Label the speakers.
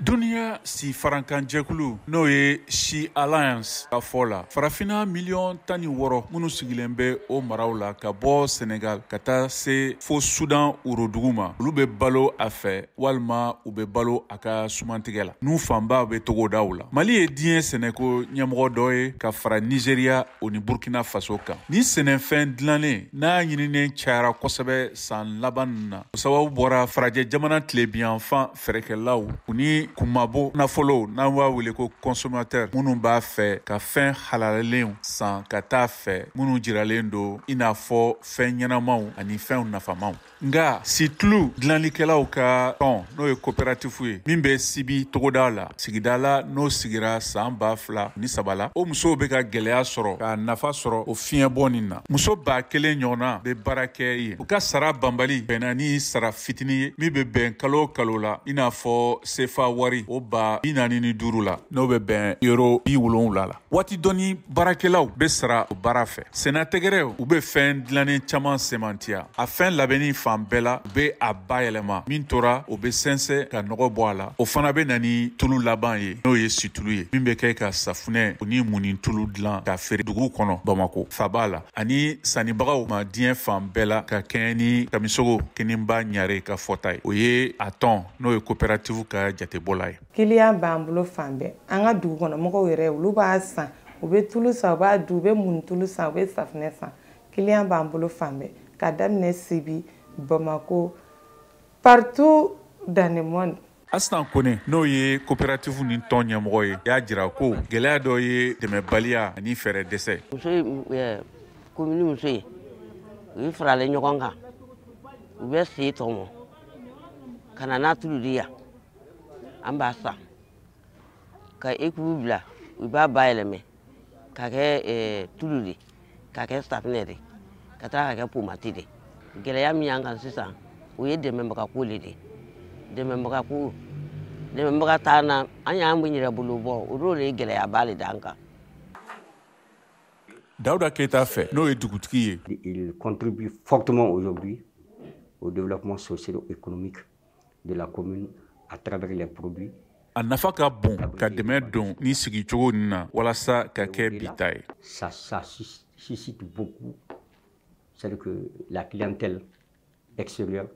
Speaker 1: Duniya si farankanjɛkulu, n'o ye She Alliance, ka fɔ la, farafinna miliyɔn 16 minnu sigilen bɛ o maraw la, ka bɔ Senegal ka taa se fo Sudan worodugu ma, olu bɛ balo a fɛ walima u bɛ balo a ka sumantigɛ la. N'u fanba bɛ togodaw la. Mali ye diɲɛ sɛnɛko ɲɛmɔgɔ dɔ ye ka fara Nizeriya o ni Burkina Faso kan. Ni sɛnɛfɛn dilannen n'a ɲininen cayara kosɛbɛ san laban na, o sababu bɔra farajɛ jamana tilebiyanfan fɛɛrɛkɛlaw u ni kunmabɔ nafolo, n'an b'a wele ko consommateur, minnu b'a fɛ ka fɛn halalalenw san ka taa fɛ, minnu jiralen don i n'a fɔ fɛn ɲɛnamaw ani fɛnw nafamaw. Nka situlu dilanlikɛlaw ka tɔn, n'o ye coopérative ye min bɛ Sibi togoda la, sigida la n'o sigira san 2003 la, o musow bɛ ka gɛlɛya sɔrɔ ka nafa sɔrɔ o fiɲɛbɔ nin na. Muso 1000 ɲɔgɔnna bɛ baara kɛ yen. U ka sara banbali bɛnna ni sara fitinin ye min bɛ bɛn kalo o kalo la, i n'a fɔ sefa wari o 45 la, n'o bɛ bɛn euro 70 la. Waati dɔɔni baarakɛlaw bɛ sara o baara fɛ. Sennatɛgɛrɛw, u bɛ fɛn dilannen caman sɛmɛntiya. A fɛn labɛnni fan bɛɛ la, u bɛ a bayɛlɛma. Min tora, o bɛ sɛnsɛn ka nɔgɔ bɔ a la. O fana bɛ na ni tulu laban ye, n'o ye situlu ye, min bɛ kɛ ka safunɛ ni munni tulu dilan ka feere dugu kɔnɔ, Bamako faba la, ani sannibagaw ma diɲɛ fan bɛɛ la, ka kɛɲɛ ni Kamisogo Keninba Ɲare ka fɔta ye. O ye a tɔn, n'o ye coopérative, ka jatebɔla ye.
Speaker 2: Client b'an bolo fan bɛɛ. An ka dugu kɔnɔ mɔgɔw yɛrɛ, olu b'a san, u bɛ tulu san, u b'a dun, u bɛ mun tulu san, u bɛ safunɛ san. Client b'an bolo fan bɛɛ, ka daminɛ Sibi, Bamako, partout dans le monde.
Speaker 1: Astan Kone, n'o ye coopérative ni tɔn ɲɛmɔgɔ ye, y'a jira ko gɛlɛya dɔ ye dɛmɛbaliya ani fɛɛrɛ dɛsɛ.
Speaker 3: Muso ye, commune muso ye, u ye faralen ɲɔgɔn kan, u bɛ sen tɔmɔ ka na n'a tulu di yan, an b'a san ka équipe bila, u b'a bayɛlɛmɛ ka kɛ tulu de, ka kɛ safunɛ de, ka taa ka kɛ pommade de. Gɛlɛya min y'an kan sisan, o ye dɛmɛbaga ko le de. Dɛmɛbaga ko, dɛmɛbaga t'an na, an y'an yɛrɛ bolo bɔ, o de ye gɛlɛyaba le d'an kan.
Speaker 1: Dawuda Keyita fɛ, n'o ye dugutigi ye.
Speaker 4: Il contribue fortement aujourd'hui au développement socio-économique de la commune à travers les produits.
Speaker 1: A nafa ka bon ka dɛmɛ don ni sigicogo nin na walasa ka kɛ bi ta ye.
Speaker 4: Ça suscite beaucoup, c'est-à-dire que la clientèle extérieure.